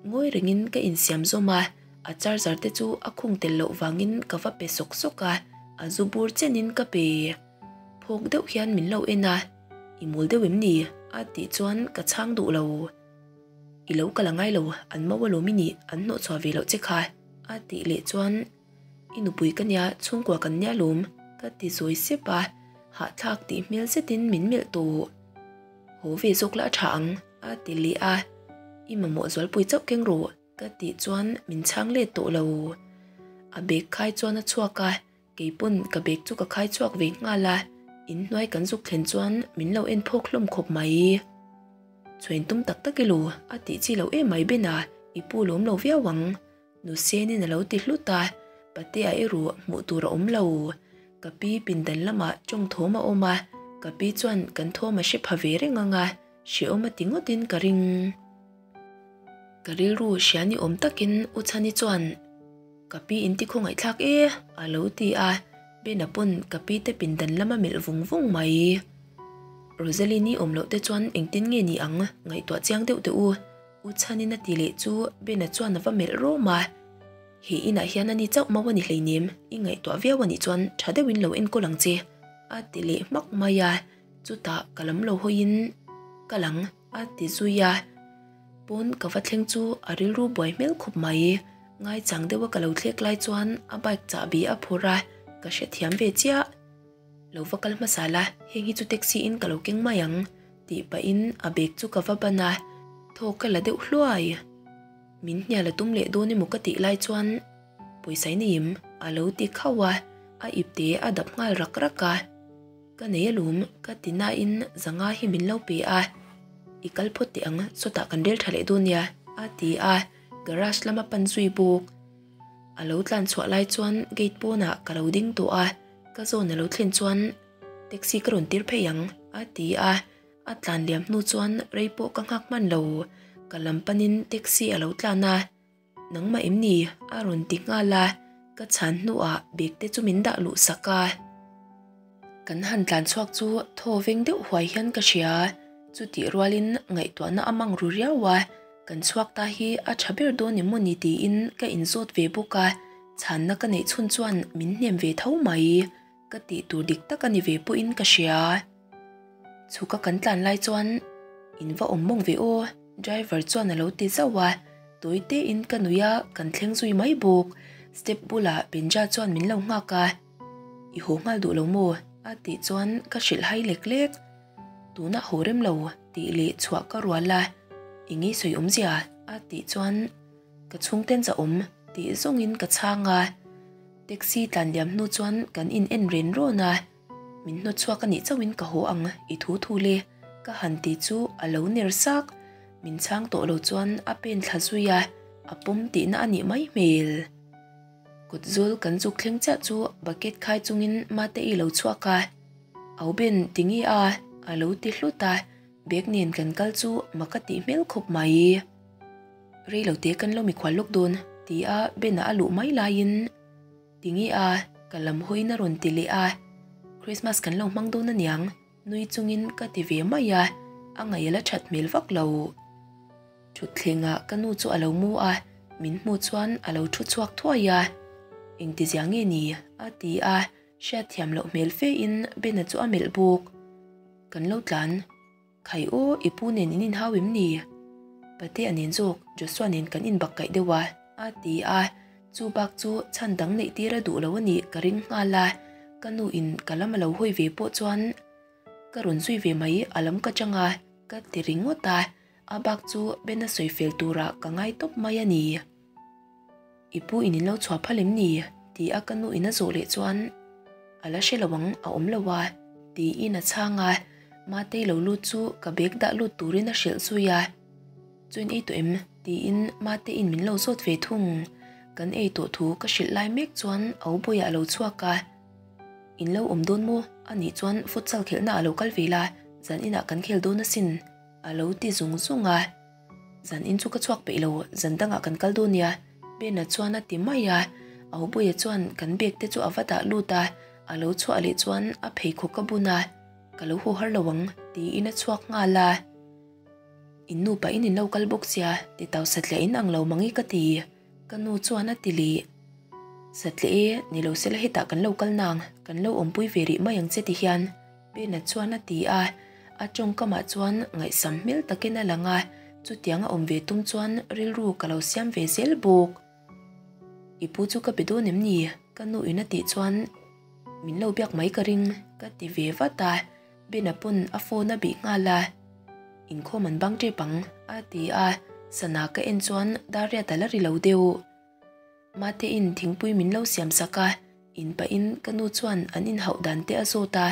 Ngawi rengin ka insiam zawm a, a charger te chu a khung tel loh vangin ka va pe sawk sawk a, a zu bur chenin ka pe. Phawk deuh hian min lo en a, I mawl deuh em ni? a tih chuan ka chhang duh lo. I lo kal a ngai lo, an mau alawm i nih, an hnawhchhuah ve loh che kha a tih leh chuan I nupui ka nia, chhungkua kan nia lawm, ka ti zawi sep a, hahthlak tih hmel zetin min melh tawh. Haw ve zawk la a tha ang, a ti leh a, I mamawh zualpui chauh keng rawh, ka tih chuan min chhang let tawh lo. A bag khai chuan a chhuak a, keipawn ka bag chu ka khai chhuak ve nghal a, inhnuai kan zuk thlen chuan min lo en phawk hlawm khawp mai. Chhuain tum tak tak elo, a tih chi loh em mai Ben-a, i pu lawm lo viau ang. Nusenin a lo ti hlut a, Patea erawh hmuh tur a awm lo. Ka pi pindan lamah tawng thawm a awm a, ka pi chuan kan thawm a hre pha ve reng ang a, hrehawm a ti ngawtin ka ring. Ka rilru hria ni awm takin U Chhani chuan, Ka pi in ti khawngaihthlak e, a lo ti a, Bena pawn ka pi te pindan lama melh vung vung mai. Rosaline-i awm loh te chuan engtin nge ni ang, ngaihtuah chiang deuh teh u. U Chhanin a ti leh chu Bena chuan a va melh rawm a, He inah hian ani chauh mau a ni hleinem, i ngaihtuah viau a nih chuan tha deuhin lo enkawl ang che, a ti leh hmak mai a, chutah ka lam lo hawiin ka lang a ti zui a. Pawn ka va thleng chu a rilru buai hmel khawp mai, ngaichang deuha ka lo thlek lai chuan a bike chahbi a phur a, ka hrethiam ve chiah. Lo va kal hmasa la, heng hi chu taxi in ka lo keng mai ang. Tih pahin a bag chu ka va ban a, thaw ka la deuh hluai. Min hnial a tum leh dawn emaw ka tih lai chuan Pawisa i nei em? A lo ti khauh a, a ipte a dap nghal rak rak a. Ka nei alawm, ka ti nain zanga hi min lo pe a. I kal phawt teh ang, sawtah kan rel tha leh dawn nia, a ti a, garage lama pan zui bawk. A lo tlan chhuah lai chuan gate pawnah ka lo ding tawh a, ka zawn a lo thlen chuan taxi ka rawn tir phei ang, a ti a. A tlan liam hnu chuan rei pawh ka nghak hman lo, ka lam panin taxi a lo tlan a. Nangmah em ni? a rawn ti nghal a, ka chhan hnuah bag te chu min dah luh sak a. Kan han tlan chhuak chu thaw veng deuh huai hian ka hria, chutih rualin ngaihtuahna a mang ru riau a, kan chhuak ta hi a tha ber dawn em maw ni tiin ka inzawt ve bawk a, chhanna ka neih chhun chuan min hnem ve tho mai. Ka tih tur dik tak a ni ve pawhin ka hria. Chhuka kan tlan lai chuan in va awm mawng ve aw, driver chuan a lo ti zauh a, tawi tein ka nui a, kan thleng zui mai bawk. Step bulah Benja chuan min lo nghak a, I haw nghal duh lo maw? a tih chuan ka hrilh hai lek lek. Tunah haw rem lo tih leh chhuah ka rual a, I ngei sawi awmzia? a tih chuan ka chhungten zahawm tih zawngin ka chhang a. Taxi tlan liam hnu chuan kan in en ren rawn a, min hnawt chhuak a nih chauhin ka haw ang i thu thu le ka han ti chu a lo ner sak, min chhang tawh lo chuan a pen thla zui a, a pawm tihna a nih mai hmel. Kut zul kan zuk thleng chiah chu bucket khai chungin Mate i lo chhuak a, Au Ben ti nge a? a lo ti hlut a, bag nen kan kal chu mak a tih hmel khawp mai. Rei lo te kan lo mikhual lawk dawn ti a Ben-a a luh mai laiin Tinge a ka lam hawiin a rawn ti leh a, Christmas kan lo hmang dawn aniang nui chungin ka ti ve mai a, a ngaih a la that hmel vak lo. Thutthlengah ka nu chu a lo mu a, min hmuh chuan a lo thu chhuak thuai a, Engtizia nge ni? a ti a, hriatthiam loh hmel fe in Ben-a chu a melh bawk. Kan lo tlan. Khai aw, i pu nen in inhau em ni? Patea nen zawk Joshua nen kan inbak kaih deuh a, a ti a. Chu bak chu chhan dang neih tir a duh lo a nih ka ring nghal a. Ka nu in ka lam a lo hawi ve pawh chuan ka rawn zui ve mai a lam ka chang a, ka ti ringawt a. A bak chu Ben a sawi fel turah ka ngai tawp mai a ni. I pu in in lo chhuah phal em ni? Ti a ka nu in a zawh leh chuan A la hre lo ang, a awm lo a, tiin a chhang a. Matei lo lut chu ka bag dah lut turin a hrilh zui a. Chu in ei tawh em? Tiin Mateiin min lo zawt ve thung. Kan ei tawh thu ka hrilh lai mek chuan Aubawiah a lo chhuak a. In lo awm dawn maw? Anih chuan futsal khelhna a lo kal ve la, zan inah kan khel dawn asin, a lo ti zung zung a. Zan in chu ka chhuak peih lo, zan dangah kan kal dawn nia, Bena chuan a ti mai a. Aubuia chuan kan bag te chu a va dah lut a, a lo chhuah leh chuan a pheikhawk a bun a, Ka lo haw har lo ang, tiin a chhuak nghal a. In nu pahin in lo kal bawk sia, ti tau satliah in ang lo mang i ka ti, ka nu chuan a ti leh. Satliah e, ni lo sela hetah kan lo kal nang, kan lo awmpui ve rih mai ang che ti hian, Pena chuan a ti a, a tawngkamah chuan ngaihsam hmel takin a lang a, chutiang a awm ve tum chuan rilru ka lo siam ve zel bawk. I pu chu ka be dawn em ni? Ka nu in a tih chuan min lo biak mai ka ring ka ti ve vat a, Bena pawn a phone a bih nghal a, Inkhawm an bang tep ang a ti a, sana ka en chuan dar riat a la ri lo deuh. Matein thingpui min lo siam sak a, in pahin ka nu chuan an inhauh dan te a zawt a.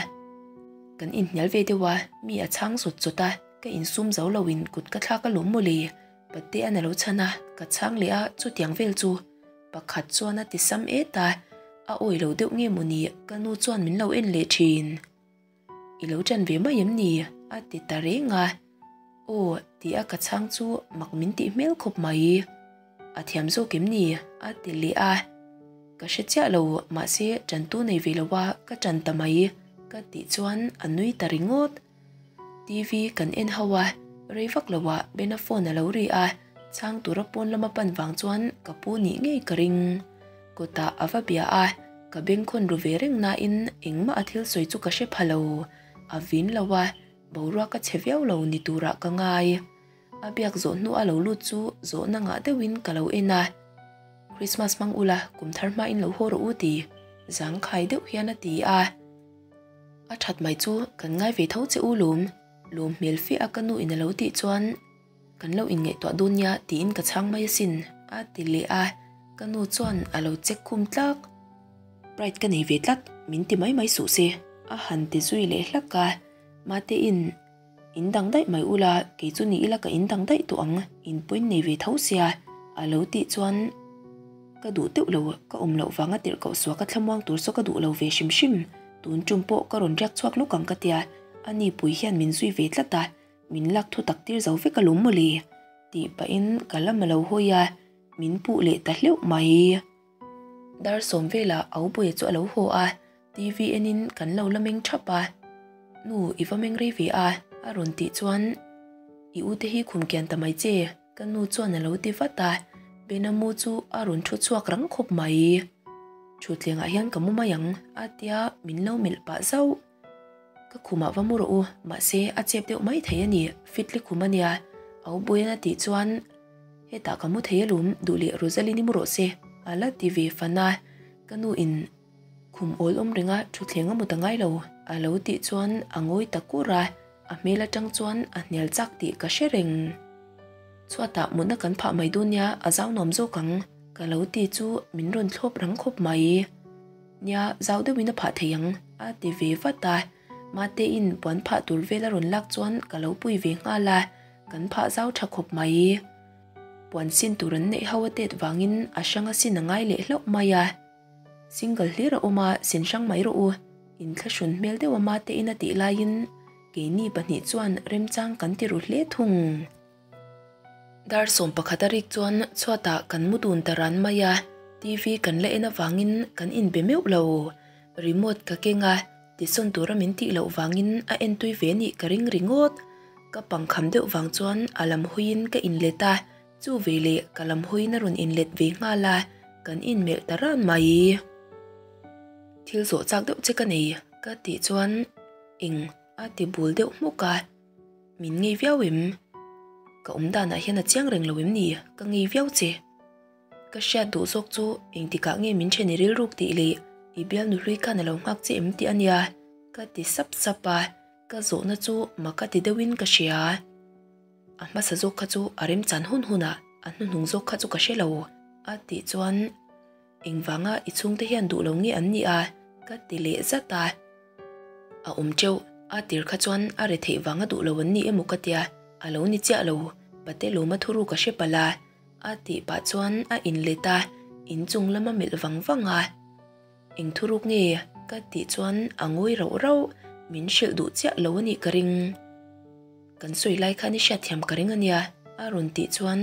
Kan inhnial ve deuh a, mi a chhang zawt zawt a, ka insum zo loin kut ka thlak alawm mawle. Patea'n a lo chhan a, ka chhang leh a, chutiang vel chu pakhat chuan a ti sam et a, a awi lo deuh nge mawni ka nu chuan min lo en leh thin. I lo ṭan ve mai em ni? a ti ta reng a. Aw, ti a ka chhang chu mak min tih hmel khawp mai. A thiam zawk em ni? a ti leh a. Ka hre chiah lo, mahse ṭantu nei ve lo a, ka ṭan ta mai, ka tih chuan a nui ta ringawt. TV kan en ho a, rei vak lo ah Bena phone a lo ri a, chhang tura pawn lama pan vang chuan ka pu nih ngei ka ring. Kawtah a va bia a, ka bengkhawn ru ve reng nain engmah a thil sawi chu ka hre pha lo. A vin lo a, boruak a chhe viau lo ni turah ka ngai. A biak zawh hnu a lo lut chu zawhna ngah deuhin ka lo en a, Christmas hmang ula kum thar hmain lo haw rawh u ti zangkhai deuh hian a ti a. A that mai chu kan ngai ve tho che u lawm, lawm hmel fe a ka nu in a lo tih chuan kan lo inngaihtuah dawn nia tiin ka chhang mai asin a ti leh a. Ka nu chuan a lo check khum tlak. Pride ka nei ve tlat, min ti mai mai suh se, a han ti zui leh hlak a. Matein, In dang daih mai ula, kei chu ni ila ka in dang daih tawh ang, in point nei ve tho sia, a lo tih chuan ka duh teuh lo, ka awm loh vanga tirh koh suah ka thlamuang tur saw ka duh lo ve hrim hrim, tun tum pawh ka rawn riak chhuak lawk ang ka tia, a ni pui hian min zui ve tlat a, min lak thu tak tir zo vek alawm mawle, tih pahin ka lam a lo hawi a, min puh leh ta hleuh mai. Dar sawm velah Aubuia chu a lo haw a, TV enin kan lo la meng thap a. Nu, i va meng rei ve a, a rawn tih chuan I u te hi khum kian ta mai che, ka nu chuan a lo ti vat a. Benamu chu a rawn thu chhuak rang khawp mai. Thutthlengah hian ka mu mai ang, a tia min lo melh pah zauh. Ka khumah va mu rawh u, mahse a chep deuh mai thei a ni, fitli khum a nia, Aubuian a tih chuan hetah ka mu thei alawm, duh leh Rosaline i mu rawh se, a la ti ve fan a, ka nu in khum awl awm renga thutthleng a mu ta ngai lo, a lo tih chuan a ngawi ta kur a, a hmel atang chuan a hnial chak tih ka hre reng. Chhuatah mutna kan phah mai dawn nia, a zau nuam zawk ang, ka lo ti chu min rawn thlawp rang khawp mai. Nia, zau deuhin a phah thei ang, a ti ve vat a. Matein puan phah tur vel a rawn lak chuan ka lo pui ve nghal a, kan phah zau tha khawp mai. Puan sin tur an neih ho a tet vangin a hrang a sin a ngai leh hlauh mai a. Single hlir a awm a, sin hrang mai rawh u, inthlahrun hmel deuh a Matein a tih laiin keini pahnih chuan remchang kan ti ru hle thung. Dar 11 a rik chuan chhuatah kan mu dun ta ran mai a, TV kan la en avangin kan inbe meuh lo. Remote ka keng a, tisawn tura min tih loh vangin a entui ve nih ka ring ringawt. Ka pangkham deuh vang chuan a lam hawiin ka inlet a, chu veleh ka lam hawiin a rawn inlet ve nghal a, kan inmelh ta ran mai. Thil zawh chak deuh che ka nei ka tih chuan eng a ti bul deuh hmuk a. Min ngei viau em? Ka awm danah hian a chiang reng lo em ni? Ka ngei viau che. Ka hriat duh zawk chu engtikah nge min then i rilruk tih leh i bialnu hlui khan a lo nghak che em tih a nia, ka ti sap sap a, ka zawhna chu mak a ti deuhin ka hria. A hmasa zawk kha chu a remchan hun hunah a hnuhnung zawk kha chu ka hre lo, a tih chuan engvanga i chhungte hian duh lo nge an nih a? ka ti leh zat a. A awm teuh, a tir kha chuan a re theih vang a duh lo an ni emaw ka tia, a lo ni chiah lo, Pate lawma thuru ka hre palh a, a tih pah chuan a inlet a, inchung lama melh vang vang a. Eng thuruk nge? ka tih chuan a ngawi rauh rauh, min hrilh duh chiah lo a nih ka ring. Kan sawi lai khan i hriatthiam ka ring a nia, a rawn tih chuan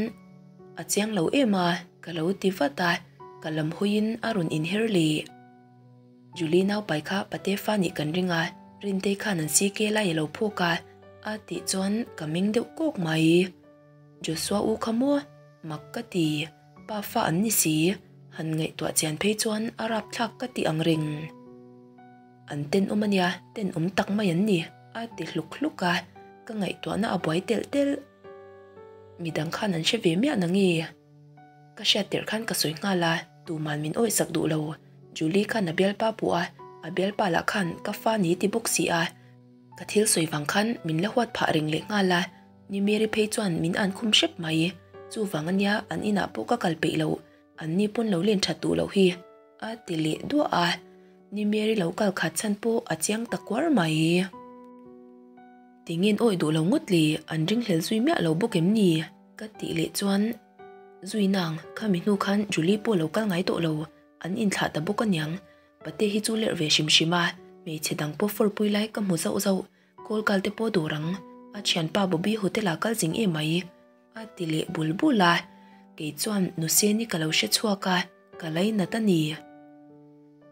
a chiang lo em a, ka lo ti vat a, ka lam hawiin a rawn inher leh. Julie naupai kha Pate fa nih kan ring a, Rintei khan an CK lai a lo phawk a, a tih chuan ka meng deuh kawk mai. Joshua u kha maw? Mak ka ti. Pa fa an ni si, han ngaihtuah chian phei chuan a rapthlak ka ti ang reng. An tenawm a nia, tenawm tak mai an ni, a ti hluk hluk a, ka ngaihtuahna a buai telh telh. Midang khan an hre ve miah nange? Ka hriat tirh khan ka sawi nghal a, tuman min awihsak duh lo. Julie khan a bialpa puh a, a bialpa lah khan ka fa ni ti bawk si a. Ka thil sawi vang khan min la huat phah reng leh nghal a, ni Mary phei chuan min an khum hrep mai. Chuvang ania an inah pawh ka kal peih lo, an ni pawn lo len that duh loh hi, a ti leh duah a. Ni Mary lo kal khat chhan pawh a chiang ta kuar mai. Tingen awih duh lo ngawt le, an ringhlel zui miah lo bawk em ni? Ka tih leh chuan zui nang, khami hnu khan Julie pawh lo kal ngai tawh lo, an inthlah ta bawk aniang. Pate hi chu lerh ve hrim hrim a, hmeichhe dang pawh fawr pui lai ka hmu zauh zauh, call kal te pawh dawr ang, a thianpa Bobby hotel ah kal zing em mai, a ti leh bul bul a, kei chuan Nuseni ka lo hre chhuak a, ka lainat a ni.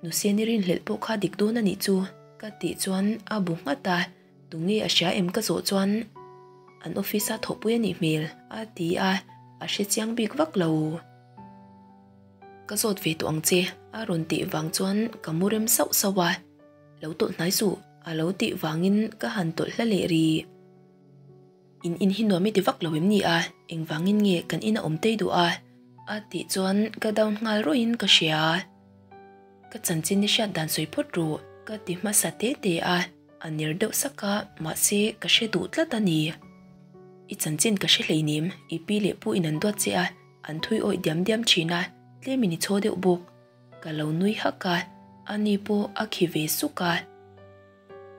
Nuseni rinhlelh pawh kha dik dawn a nih chu, ka tih chuan a bu nghat a. Tunge a hria em ka zawh chuan an office a thawhpui a nih hmel a ti a, a hre chiang bik vak lo. Ka zawt ve tawh ang che a rawn tih vang chuan ka mu rem sauh sauh a, lo tawlh hnai suh a lo tih vangin ka han tawlh hla leh rih. In in hi nuam i ti vak lo em ni a, engvangin nge kan ina awm tei duh a? a tih chuan ka down nghal rawhin ka hria. Ka chanchin i hriat dan sawi phawt ru ka ti hmasa te te a, a ner deuh sak a, mahse ka hre duh tlat a ni. I chanchin ka hre hleinem, i pi leh pu in an duat che a, an thui awih diam diam thin a, Tlemin i chhaw deuh bawk. Ka lo nui hak a, ani pawh a khi ve suk a.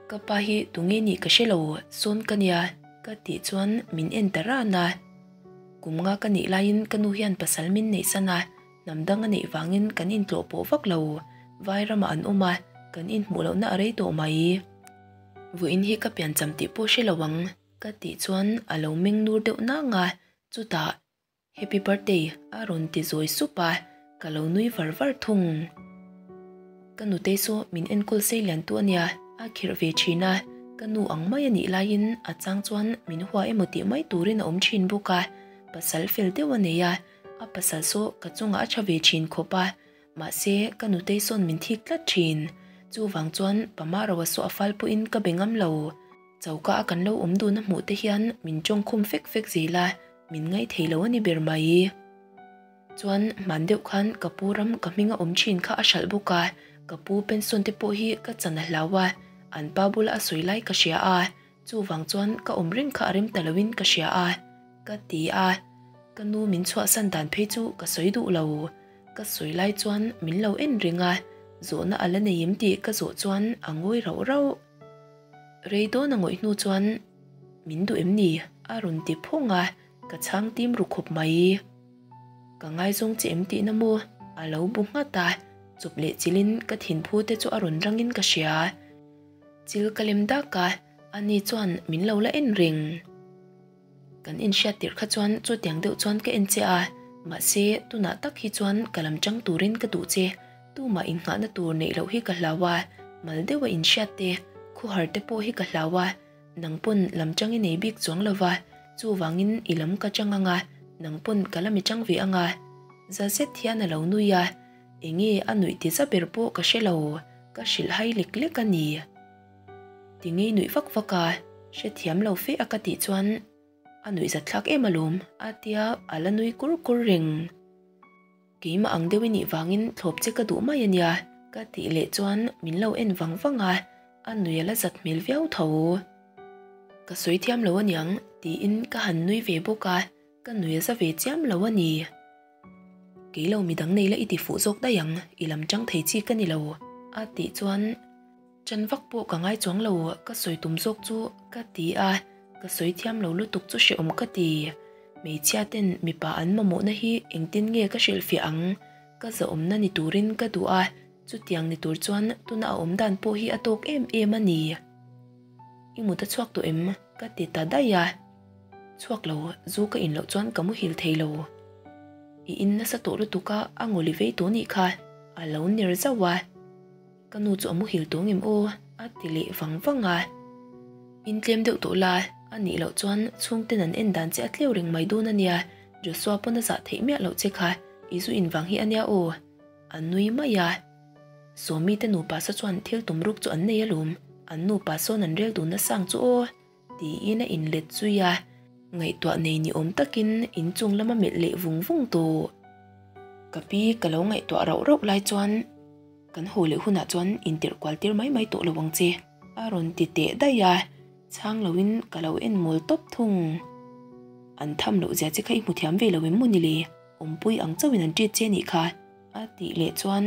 Ka pa hi tunge nih ka hre lo, sawn ka nia, ka tih chuan min en ta ran a. Kum nga ka nih laiin ka nu hian pasal min neih san a, hnam dang a neih vangin kan intlawh pawh vak lo. Vai ramah an awm a, kan inhmuh lohna a rei tawh mai. Vawiin hi ka piancham tih pawh hre lo ang, ka tih chuan a lo meng nur deuh nang a, chutah Happy birthday a rawn ti zawi sup a, ka lo nui var var thung. Ka nutei saw min enkawl sei lian tu ania, a khirh ve thin a, ka nu ang mai a nih laiin a chang chuan min hua emaw tih mai turin a awm thin bawk a, pasal fel deuh a nei a, a pasal saw ka chungah a tha ve thin khawp a, mahse ka nutei sawn min thik tlat thin. Chuvang chuan Pama Roa saw a fal pawhin ka be ngam lo. Choka a kan lo awm dun a hmuh te hian min tawngkhum fek fek zel a, min ngaih thei lo a ni ber mai. Chuan hman deuh khan ka pu ram ka hming a awm thin kha a hralh bawk a, ka pu pension te pawh hi ka chan a hlau a, an pa bula a sawi lai ka hria a, chuvang chuan ka awm reng kha a rem ta loin ka hria a, ka ti a. Ka nu min chhuahsan dan phei chu ka sawi duh lo. Ka sawi lai chuan min lo en reng a, zawhna a la nei em tih ka zawh chuan a ngawi rauh rauh. Rei dawn a ngawih hnu chuan min duh em ni? a rawn ti phawng a, ka chhang tim ru khawp mai. Ka ngaizawng che em tihna maw? a lo bu nghat a, chawp leh chilin ka thinphu te chu a rawn rangin ka hria. Chil ka lem dak a, ani chuan min lo la en reng. Kan inhriat tirh kha chuan chutiang deuh chuan ka en che a, mahse tunah tak hi chuan ka lam chang turin ka duh che, tumah innghahna tur neih loh hi ka hlau a, mal deuha inhriat te, khuhar te pawh hi ka hlau a, nang pawn lam chang i nei bik chuang lo va, chuvangin i lam ka chang ang a, nang pawn ka lam i chang ve ang a. Za zet hian a lo nui a, enge a nuih ti za ber pawh ka hre lo, ka hrilh hai lek lek a ni. Ti ngei nuih vak vak a, hrethiam lo fe a ka tih chuan a nuih zat thlak em alawm a tia a la nui kur kur reng. Keimah ang deuh i nih vangin thlawp che ka duh mai a nia ka tih leh chuan min lo en vang vang a, a nui a la zat hmel viau tho. Ka sawi thiam lo aniang tiin ka han nui ve bawk a, ka nui a za ve chiam lo a ni. Kei lo midang nei la i ti fuh zawk daih ang, i lam chang thei chi ka ni lo a tih chuan Chan vak pawh ka ngai chuang lo, ka sawi tum zawk chu ka ti a, ka sawi thiam lo lutuk chu hrehawm ka ti. Hmeichhia ten mipa an mamawhna hi engtin nge ka hrilhfiah ang? Ka zahawmna ni turin ka duh a, chutiang ni tur chuan tuna a awm dan pawh hi a tawk em em a ni. I mut a chhuak tawh em? Ka ti ta daih a. Chhuak lo, zu ka in loh chuan ka muhil thei lo. I in nasa tawh lutuk a, a ngawli vei tawh nih kha, a lo ner zauh a. Ka nu chu a muhil tawng em aw? a ti leh vang vang a. In tlem deuh tawh la, a nih loh chuan chhungten an en dan che a tleu reng mai dawn a nia, Joshua pawn a zah theih miah loh che kha, i zu in vang hi a nia aw. A nui mai a. Sawmi te nupa saw chuan thil tum ruk chu an nei alawm, an nupa sawn an rel dun nasa ang chu aw. Tiin a inlet zui a, ngaihtuah nei ni awm takin inchung lama melh leh vung vung tawh. Ka pi ka lo ngaihtuah rauh rauh lai chuan kan haw leh hunah chuan intirh kual tir mai mai tawh lo ang che a rawn ti teh daih a, chhang loin ka lo en mawl tawp thung. An tham loh zia che kha i hmu thiam ve lo em maw ni le? Awmpui ang chauhin an ṭit che nih kha a tih leh chuan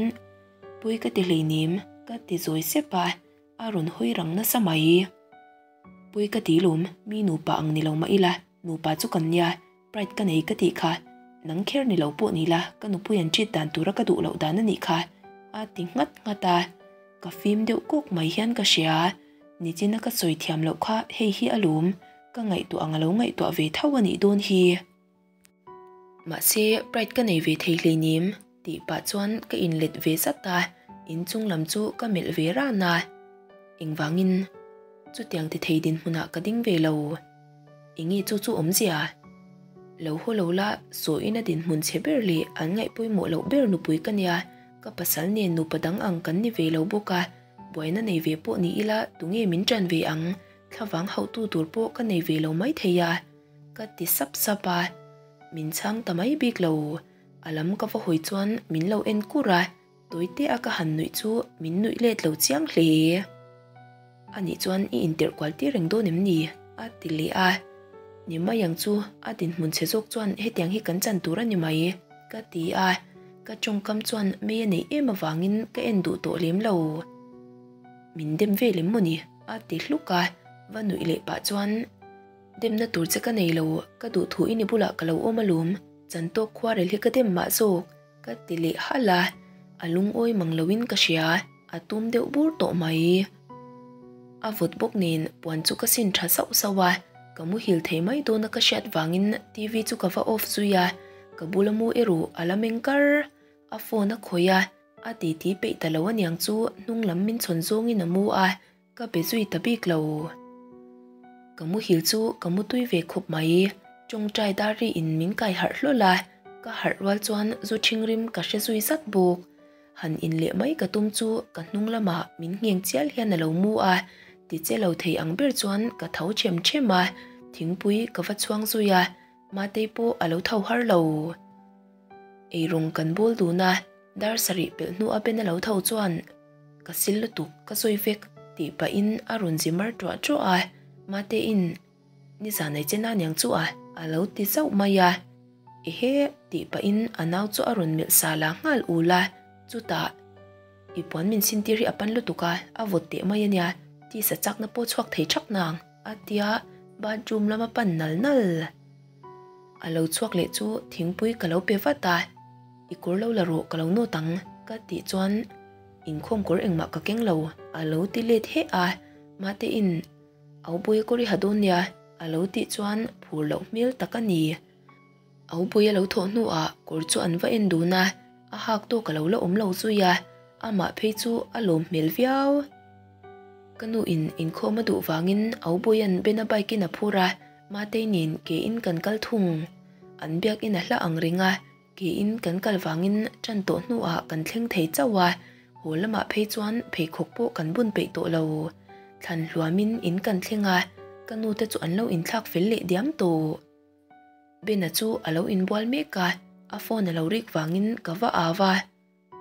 pui ka ti hleinem ka ti zawi sep a. A rawn hawi rang nasa mai. Pui ka ti lawm, mi nupa ang ni lo mah ila, nupa chu kan nia, pride ka nei ka tih kha. Nang kher ni lo pawh ni la, ka nupui an treat dan tura ka duh loh dan a nih kha, a ti nghat nghat a. Ka fim deuh kawk mai hian ka hria. Nichina ka sawi thiam loh kha hei hi a lawm, ka ngaihtuah ang a lo ngaihtuah ve tho a nih dawn hi. Mahse, pride ka nei ve thei hleinem tih pah chuan ka inlet ve zat a, inchung lam chu ka melh ve ran a. Engvangin chutiang ti thei dinhmunah ka ding ve lo? Enge chu chu awmzia? Lo haw lo la, sawiin a dinhmun chhe ber leh an ngaih pawimawh loh ber nupui ka nia, ka pasal nen nupa dang ang kan ni ve lo bawk a, buaina nei ve pawh ni ila tunge min ṭan ve ang? Thlavang hauhtu tur pawh ka nei ve lo maithei a. Ka ti sap sap a, min chhang ta mai bik lo. A lam ka va hawi chuan min lo en kur a, tawi te a ka han nuih chu min nuih let lo chiang hle. Anih chuan i intirh kual tir reng dawn em ni? a ti leh a. Ni mai ang chu, a dinhmun chhe zawk chuan hetiang hi kan chan tur a ni mai, ka ti a. Ka tawngkam chuan mei a neih em avangin ka en duh tawh lem lo. Min dem vel em mawni? a ti hluk a, va nuih leh pah chuan, Demna tur che ka nei lo, ka duh thu i ni bulah ka lo awm alawm, chantawk khuarel hi ka dem mah zawk, ka ti leh halh a, a lungawi mang loin ka hria, a tum deuh bur tawh mai. A vawt bawk nen puan chu ka sin tha sauh sauh a, ka muhil thei mai dawna ka hriat vangin TV chu ka va off zui a, ka bula mu erawh a la meng kar, a phone a khawih a, a titi peih ta lo aniang chu hnung lam min chhawn zawngin a mu a, ka be zui ta bik lo. Ka muhil chu ka mutui ve khawp mai, tawngtai dar riin min kai harh hlawl a, ka harh rual chuan zu ṭhing rim ka hre zui zat bawk. Han in leh mai ka tum chu ka hnung lamah min ngheng chial hian a lo mu a, ti che lo thei ang ber chuan ka tho ṭhem ṭhem a, thingpui ka va chhuang zui a, Matei pawh a lo tho har lo. Eirawng kan bawl dun a, dar sarih pelh hnu a Ben a lo tho chuan ka sil lutuk ka sawi vek tih pahin a rawn zi mar ṭuah ṭuah a, Mateiin Nizan ei chen a niang chu a a lo ti zauh mai a. Ehe tih pahin a nau chu a rawn melh sa la nghal ul a, chutah I puan min sin tir hi a pan lutuk a, a vawt teh mai a nia, tisa chakna pawh chhuak thei thak nang a tia bathroom lama pan nal nal. A lo chhuak leh chu thingpui ka lo pe vat a, I kawr lo la rawh ka lo nawt ang ka tih chuan inkhawm kawr engmah ka keng lo a lo ti let heh a, Matein Aubuia kawr i ha dawn nia a lo tih chuan phur loh hmel tak a ni. Aubuia lo thawh hnuah kawr chu an va en dun a, a hak tawk a lo la awm lo zui a, amah phei chu a lawm hmel viau. Ka nu in inkhawm a duh vangin Aubuia'n Bena bike in a phur a, Matei nen ke in kan kal thung. An biakin a hla ang reng a, Ke in kan kal vangin tan tawh hnuah kan thleng thei chauh a, haw lamah phei chuan pheikhawk pawh kan bun peih tawh lo. Thlan hluamin in kan thleng a, ka nu te chu an lo inthlak fel leh diam tawh. Bena chu a lo inbual mek a, a phone a lo rik vangin ka va au a,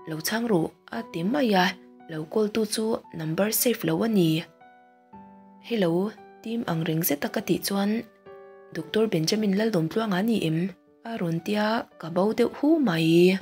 Lo chhang rawh a ti mai a, lo call tu chu number save lo a ni. Hello, team ang reng zeta ka tih chuan Doctor Benjamin Laldawmtluanga a ni em? A rawn tia ka bo deuh hu mai.